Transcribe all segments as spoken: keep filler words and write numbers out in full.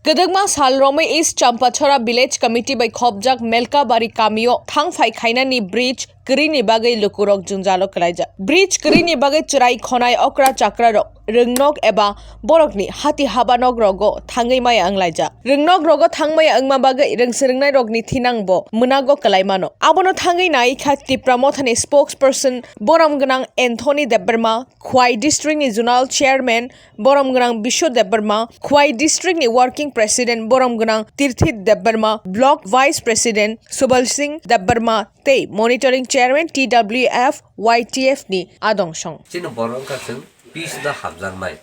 Kwdwkma sal romwi East Champachhara Village Committee bai khopjak Melkabari kamio thangphai khainani bridge kwrwini bagwi lukurok jwngjalo kwlaijak. Bridge kwrwini bagwi chwrai khonai okra chakrarok rwngnok eba borokni hati habanok rogo thangwi maya wnglaijak. Rwngnok rogo thangmaya wngma bagwi rwngswrwngnairokni thinangbo mwnago kwlaimano. Abono thangwi naikha Tipra Mothani spokesperson borom gwnang Anthony Debbarma, Khwai District ni Zonal Chairman borom gwnang Bishu Debbarma, Khwai District ni Working President borom gwnang Tirthit Debbarma, Block Vice President Subal Singh Debbarma tei Monitoring Chairman T W F Y T F ni adong song. Chini borok wngkha chwng peace no hamjaknai.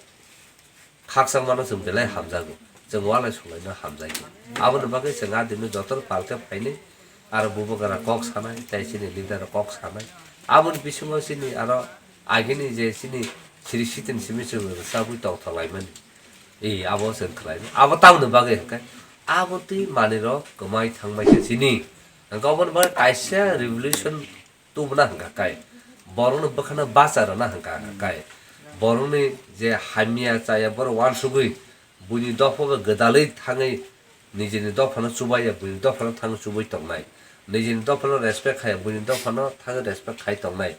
Khakchangmano chwng belai hamjago, chwng walai sulaino hamjakya. Aboni bagwi chwng adino jotono palkhe phainai, aro bubagra kok sanai, tei chini leader kok sanai. Aboni bisingo chini aro agini je chini siri sitin simi chwng rwchabwi tongthok laimani. E, abo chwng khlainai. Abo tamoni bagwi hwnkhe, abo twi manwirok kwmai thangbai khe chini. Hwnkhe oboni bagwi kaisa revolution tubuna hwnkha kai, borokno bwkhano bacha rwna hwnkha kai, borokni je hamya chaya borok uansugwi buini dopha bai gwdalwi thangwi nijini dophano chubaiya, buini dophano thangwi chubui tongnai, nijini dophano respect khaiya, buini dophano thangwi respect khai tongnai,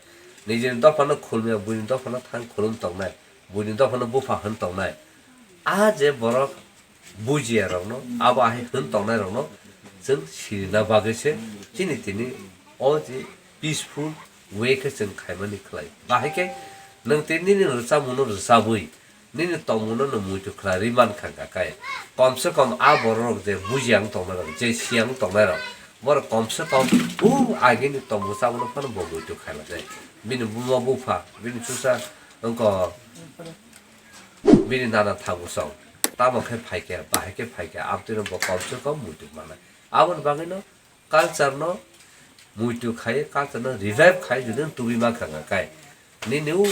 nijini dophano khulumya, buini dophano thangwi khulum tongnai, buini dophano bupha hwn tongnai. A je borok bujiya rokno, abo ahai hwn tongnai rokno chwng sirina bagwi se chini tini o je peaceful way khe chwng khaimani khlai. Bahai khe nwng tei nini rwchapmungno rwchabwi, nini tongmungno nwng muitu khlai rwi mankha hwnkha khe, kom se kom a borok rok je bujiya wng tongnai rok, je siya wng tongnai rok, borok kom se kom o agini tongmung chabwno phano bo muitu khailajai. Bini buma bupha, bini chusa wngkha. Bini nana thabu song, tamo khe phaikha, bahai khe phaikha, abtwino bo kom se kom muitu manai. Aboni bagwino culture no muitu khai, culture no revive khai, jodi no tubui mankha hwnkha kai. Nini o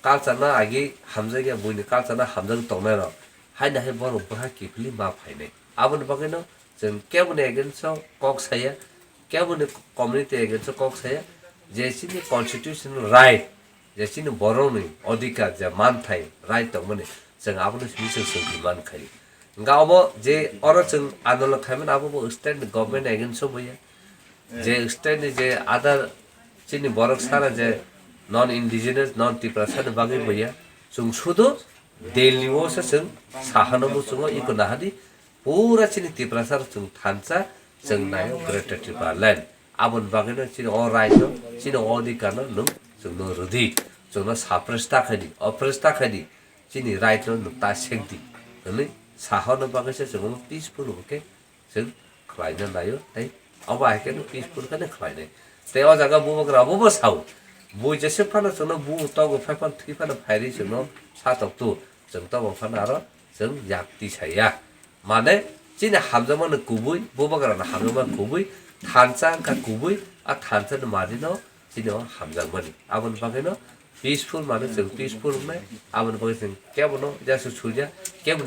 culture no agi hamjakya, buini culture no hamjagwi tongnai rok, haino hai borok bwkha kiphilwi ma phainai. Aboni bagwino chwng keboni against o kok saya, keboni community against o kok saya, je chini constitutional right, je chini borokni odhikar je manthai right tongmani, chwng abono simi chwng sengwi mankha. Hwnkhe obo je oro chwng andolon khaimani abo bo state ni government against o boya. Je state ni je other chini borok sara je non indigenous, non Tiprasa ni bagwi boya. Chwng sudu Delhi o se chwng sahano muchungo iko nahadi. Pura chini Tiprasa rok chwng thansa, chwng naio Greater Tipraland. Aboni bagwino chini o right no, chini o odhikar no nwng chwngno rwdi, chwngno suppress ta khaidi, oppress ta khaidi, chini right no nwng ta sekdi hwnwi sahorna bagwi se chwng omo peaceful bo khe chwng khlaina naio, tei obo hai khe peaceful khe khlainai. Tei o jaga bubagra obo bo sao, bui jese phano chwngno bu togo phai phano thwi phano phairwi chwngno sa tok tu, chwng tobo phano aro chwng yak tisaya. Mane, chini hamjakmani kubui, bubagrani hamjakmani kubui, thansa wngkha kubui, a thansani manino chini o hamjakmani. Aboni bagwino peaceful mane chwng peaceful wngnai, aboni bagwi chwng kebono jesa suya, kebo